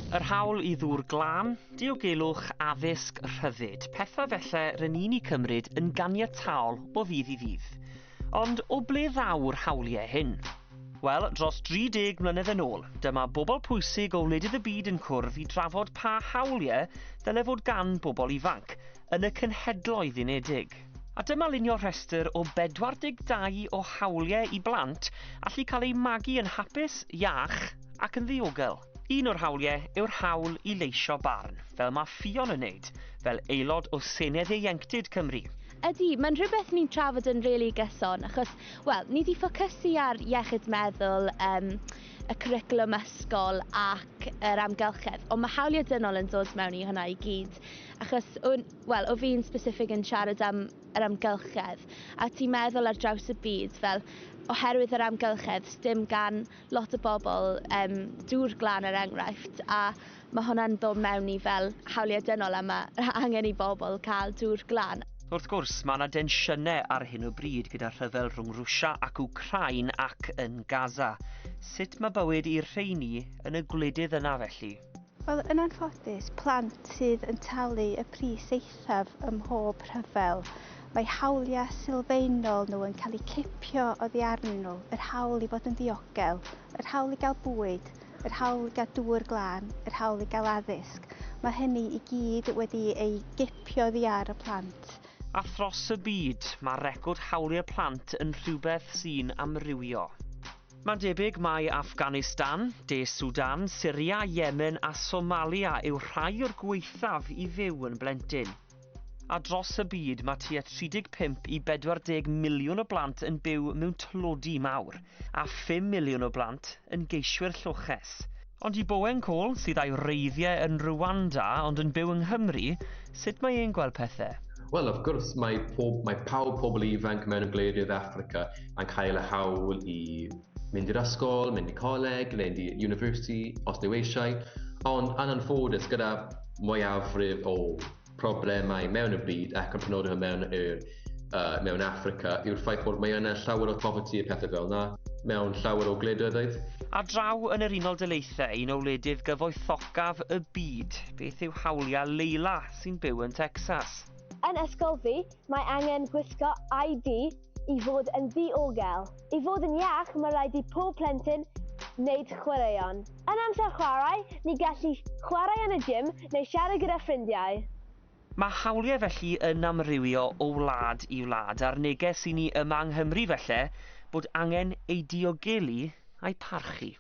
Yr hawl i ddŵr glân, diogelwch, addysg, rhyddid, pethau felly rŷn ni'n eu cymryd yn ganiataol o ddydd i ddydd. Ond o ble ddaw'r hawliau hyn? Wel, dros 30 mlynedd yn ôl, dyma bobl pwysig o wledydd y byd yn cwrdd i drafod pa hawliau ddyle fod gan bobl ifanc yn y Cenhedloedd Unedig. A dyma lunio rhestr o 42 o hawliau i blant allu cael eu magu yn hapus, iach ac yn ddiogel. Un o'r hawliau yw'r hawl i leisio barn, fel mae Ffion yn wneud, fel aelod o Senedd Ieuenctid Cymru. Ydy, mae'n rhywbeth ni'n trafod yn rili gyson, achos, wel, ni 'di ffocysu ar iechyd meddwl, y cwricwlwm ysgol ac yr amgylchedd, ond mae hawliau dynol yn dod mewn i hwnna i gyd, achos, wel, o fi'n specific yn siarad am yr amgylchedd, a ti'n meddwl ar draws y byd, fel, oherwydd yr amgylchedd, dim gan lot o bobl dŵr glân er enghraifft, a mae hwnna'n dod mewn i fel hawliau dynol a mae angen i bobl cael dŵr glân. Wrth gwrs, mae yna densiynau ar hyn o bryd gyda rhyfel rhwng Rwsia ac Wcráin ac yn Gaza. Sut mae bywyd i'r rheini yn y gwledydd yna felly? Wel, yn anffodus, plant sydd yn talu y pris eithaf ym mhob rhyfel. Mae hawliau sylfaenol nhw yn cael eu cipio oddi arnyn nhw, yr hawl i fod yn ddiogel, yr hawl i gael bwyd, yr hawl i gael dŵr glân, yr hawl i gael addysg. Mae hynny i gyd wedi ei gipio oddi ar y plant. A thros y byd, mae record hawliau plant yn rhywbeth sy'n amrywio. Mae'n debyg mai Afghanistan, De Sudan, Syria, Yemen a Somalia yw rhai o'r gwaethaf i fyw yn blentyn. A dros y byd mae tua 35 i 40 miliwn o blant yn byw mewn tlodi mawr, a 5 miliwn o blant yn geiswyr lloches. Ond i Bowen Cole, sydd â'i wreiddiau yn Rwanda ond yn byw yng Nghymru, sut mae e'n gweld pethau? Wel, of gwrs, mae pawb pobl ifanc mewn y gwledydd Africa yn cael y hawl i mynd i'r ysgol, mynd i coleg, mynd i university, os nhw eisiau. Ond yn anffodus, gyda mwyafrif o problemau mewn y byd ac yn penodol mewn Africa, yw'r ffaith bod mae yna llawer o poverty a pethau fel yna mewn llawer o gwledydd. A draw yn yr Unol Daleithiau, un o wledydd gyfoethocaf y byd, beth yw hawliau Leila sy'n byw yn Texas? Yn ysgol fi, mae angen gwisgo ID i fod yn ddiogel. I fod yn iach, mae rhaid i pob plentyn wneud chwaraeon. Yn amser chwarae, ni gallu chwarae yn y gym neu siarad gyda ffrindiau. Mae hawliau felly yn amrywio o wlad i wlad, a'r neges i ni yma yng Nghymru felly bod angen eu diogelu a'u parchu.